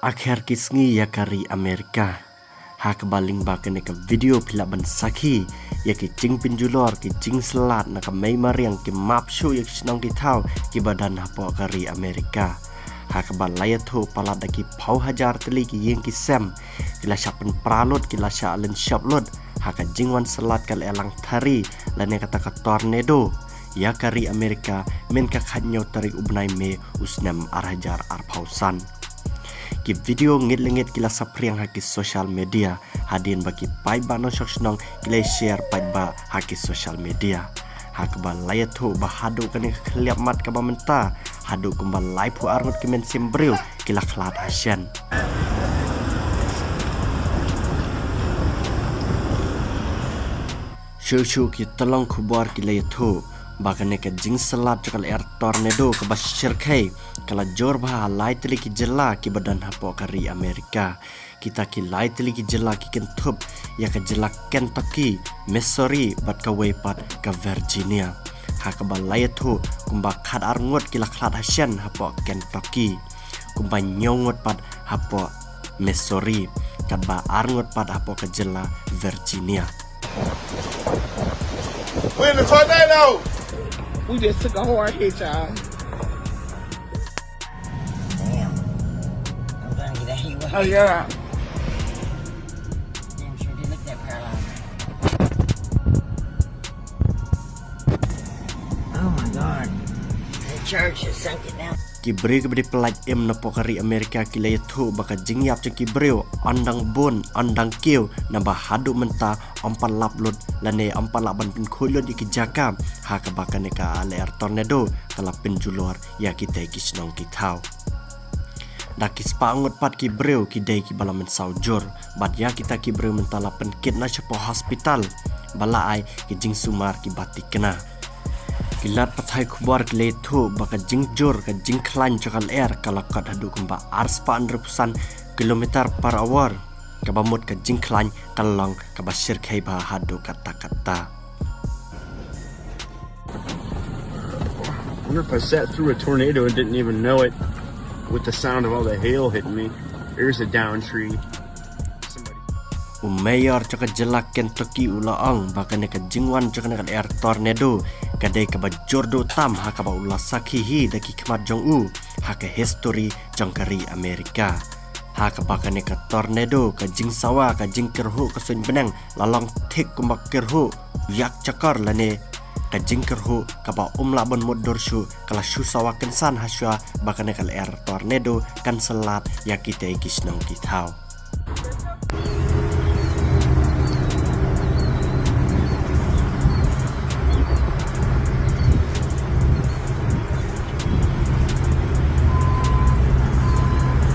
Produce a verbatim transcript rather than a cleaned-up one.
Akher ki sngi ïa ka ri Amerika. Ha kaba lyngba kane ka video phi lah ban sakhi ïa ki jingpynjulor, ki jingslad na ka mei mariang, ki map shuh ïa ki shnong ki thaw kiba don hapoh ka ri Amerika. Ha kaba la ïathuh palat da ki phew hajar tylli ki ïing ki sem ki la shah pynpra lut, ki la shah lynshop lut ha ka jingwan slad ka lyer langthari lane kata ka tornado ïa ka ri Amerika mynta ka khathynñiew tarik u bnai May u snem ar hajar arphew san. Ki video ngit lengit ki la saphriang ha ki social media, hadien ba ki paidbah nongshong shnong ki la share paidbah ha ki social media. Ha kaba la ïathuh ba haduh kane ka khlieh mat kaba mynta, haduh kumba laiphew arngut ki mynsiem briew ki la khlad hashen. Shuh shuh ki tyllong khubor ki la ïathuh ba kane ka jingslad jong ka lyer tornado kaba shyrkhei ka la jur bha ha lai tylli ki jylla kiba don hapoh ka ri Amerika. Kita ki lai tylli ki jylla ki kynthup ïa ka jylla Kentucky, Missouri bad kawei pat ka Virginia. Ha kaba la ïathuh kumba khatar ngut ki la khlad hashen hapoh Kentucky, kumba hynñiew ngut pat hapoh Missouri, katba ar ngut pat hapoh ka jylla Virginia. We're in the tornado. We just took a hard hit, y'all. Damn. I'm gonna get a heat wave. Oh, yeah. Damn sure did look that paralyzed. Oh my god. The church has sunk it down. Ki briew kiba dei pyllait im napoh ka ri Amerika ki la ïathuh ba ka jingïap jong ki briew ym dang bun, ym dang kiew, naba haduh mynta ym pat lap lut lane ym pat lah ban pynkhuid lut ïa ki jaka ha kaba kane ka lyer tornado ka la pynjulor ïa kitei ki shnong ki thaw. Da ki spah ngut pat ki briew ki dei kiba la mynsaw jur, bad ïa kita ki briew mynta la pynkit noh shapoh hospital ba la ai ki jingsumar kiba thikna. Ki lad pathai khubor ki la ïathuh ba ka jingjur, ka jingkhlaiñ jong ka lyer ka la kot haduh kumba ar spah hynriewphew san kilometer per hour, kaba mut ka jingkhlaiñ ka long kaba shyrkhei bha haduh katta katta. Wonder if I sat through a tornado and didn't even know it with the sound of all the hail hitting me. There's a downed tree. Somebody. U mayor jong ka jylla Kentucky u la ong ba kane ka jingwan jong kane ka lyer tornado ka dei kaba jur duh tam ha kaba u la sakhi hi da ki khmat jong u ha ka history jong ka ri Amerika. Ha kaba kane ka tornado, ka jingsawa, ka jingkyrhuh ka suiñ bneng la long thik kumba kyrhuh ïakjakor lane ka jingkyrhuh kaba ym lah ban mutdur shuh ka la shu sawa kynsan hashwa ba kane ka lyer tornado kan slad ïa kitei ki shnong ki thaw.